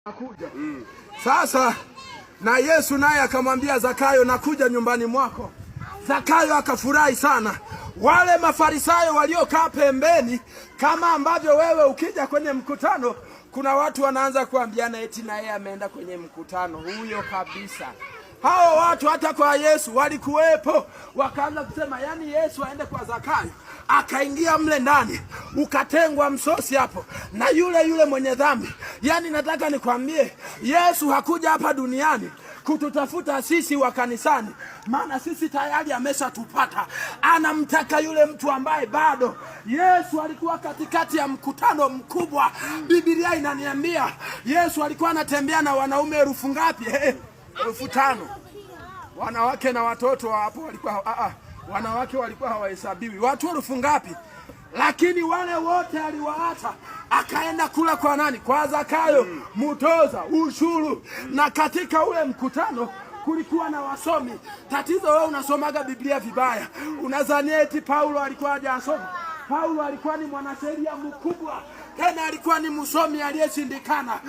Nakuja. Sasa na Yesu naye akamwambia Zakayo, nakuja nyumbani mwako. Zakayo akafurahi sana. Wale Mafarisayo waliokaa pembeni, kama ambavyo wewe ukija kwenye mkutano, kuna watu wanaanza kuambiana eti na yeye ameenda kwenye mkutano huyo kabisa. Hao watu hata kwa Yesu walikuwepo, wakaanza kusema yani Yesu aende kwa Zakayo. Akaingia mle ndani, ukatengwa msosi hapo na yule yule mwenye dhambi. Yani nataka nikwambie, Yesu hakuja hapa duniani kututafuta sisi wa kanisani, maana sisi tayari ameshatupata. Anamtaka yule mtu ambaye bado. Yesu alikuwa katikati ya mkutano mkubwa. Biblia inaniambia Yesu alikuwa anatembea na wanaume elfu ngapi? 5,000. Wanawake na watoto hapo walikuwa wanawake walikuwa hawahesabiwi. Watu elfu ngapi? Lakini wale wote aliwaacha akaenda kula kwa nani? Kwa Zakayo mtoza ushuru. Na katika ule mkutano kulikuwa na wasomi. Tatizo wewe unasomaga Biblia vibaya, unazania eti Paulo alikuwa hajasoma. Paulo alikuwa ni mwanasheria mkubwa, tena alikuwa ni msomi aliyeshindikana.